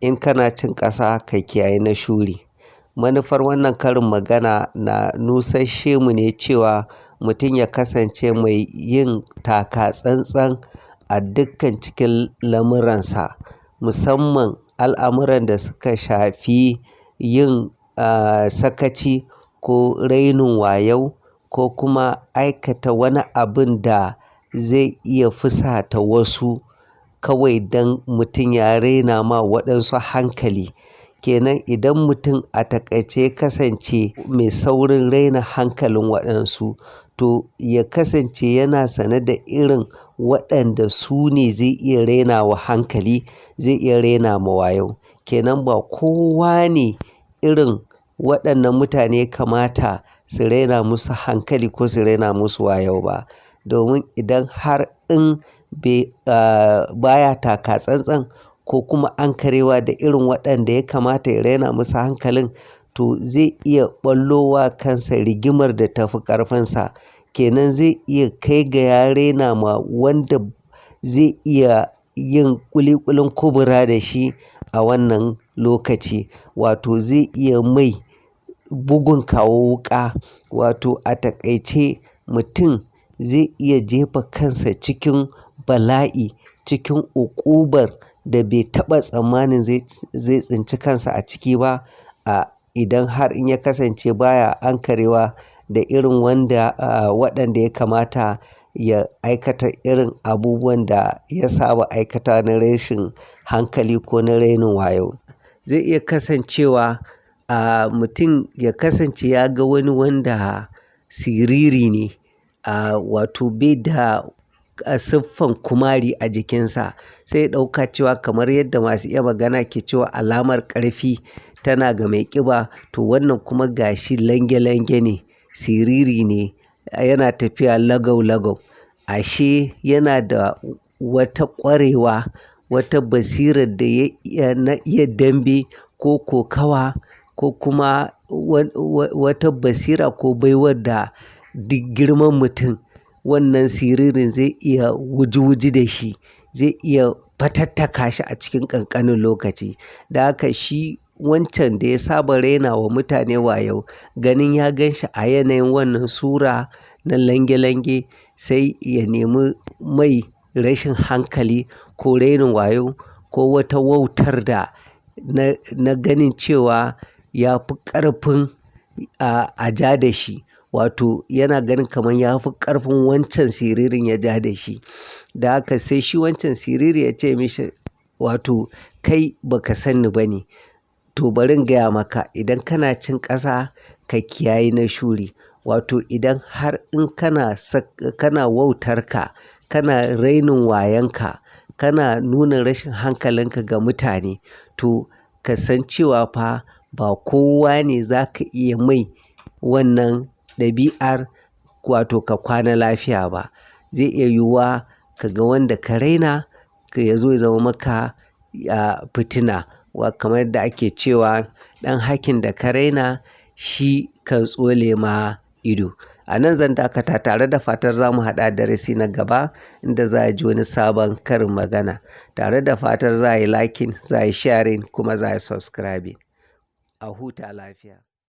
In kana cin ƙasa ka kiyayi na shuri. Manufar wannan karin magana na nusashe mu ne cewa mutum ya kasance mai yin taka tsantsan a dukkan cikin lamuransa, musamman al'amuran da suka shafi yin sakaci ko rainin wayau ko kuma aikata wani abun da zai iya fusata wasu kawai don mutum ya raina ma waɗansu hankali. Kenan idan mutum a taƙaice ya kasance mai saurin raina hankalin waɗansu, to ya kasance yana sane da irin waɗanda su ne zai iya raina wa hankali, zai iya raina ma wayau. Kenan ba kowa ne irin waɗannan mutane kamata su raina musu hankali ko su raina musu wayau ba. Domin idan har in bai, baya taka tsantsan ko kuma ankarewa da irin waɗanda ya kamata ya raina musu hankalin, to zai iya ɓallo wa kansa rigimar da tafi ƙarfinsa. Kenan zai iya kai ga ya raina ma wanda zai iya yin ƙuliƙulin kubura da shi a wannan lokaci. Wato zai iya mai bugun kawo wuƙa. Wato a taƙaice mutum zai iya jefa kansa cikin bala'i, cikin uƙubar da bai taɓa tsammanin zai tsinci kansa a ciki ba, idan har in ya kasance baya ankarewa da irin wanda, waɗanda ya kamata ya aikata irin abubuwan da ya saba aikata na rashin hankali ko na rainin wayo. Zai iya kasancewa, mutum ya kasance ya ga wani wanda siriri ne, wato bai da siffan kumari a jikinsa. Sai ya ɗauka cewa kamar yadda masu iya magana ke cewa alamar ƙarfi tana ga mai ƙiba, to wannan kuma gashi lange lange ne, siriri ne, yana tafiya lagau lagau. Ashe yana da wata ƙwarewa, wata basirar da ya iya na iya dambe ko kokawa ko kuma wata basira ko baiwar da duk girman mutum wannan siririn zai iya wuji wuji da shi, zai iya fatattaka shi a cikin ƙanƙanin lokaci. Da haka shi wancan da ya saba raina wa mutane wayau, ganin ya gan shi a yanayin wannan sura na lange lange, sai ya nemi mai rashin hankali ko rainin wayo ko wata wautar da na ganin cewa ya fi ƙarfin a ja da shi. Wato yana ganin kamar ya fi ƙarfin wancan siririn ya ja da shi. Da haka sai shi wancan siriri ya ce mishi, wato kai ba ka san ni ba ne. To bari in gaya maka, idan kana cin ƙasa ka kiyayi na shuri. Wato idan har in kana wautarka, kana rainin wayonka, kana nuna rashin hankalinka ga mutane, to ka san cewa fa ba kowa ne za ka iya mai wannan ɗabi'ar wato ka kwana lafiya ba. Zai iya yiwuwa ka ga wanda ka raina ya zo ya zama maka, fitina. Kamar yadda ake cewa ɗan hakin da ka raina shi kan tsole ma ido. A nan zan dakata tare da fatar za mu haɗu a darasi na gaba inda za a ji wani sabon karin magana. Tare da fatar za a yi liking, za a yi sharing kuma za a yi subscribing. A huta lafiya.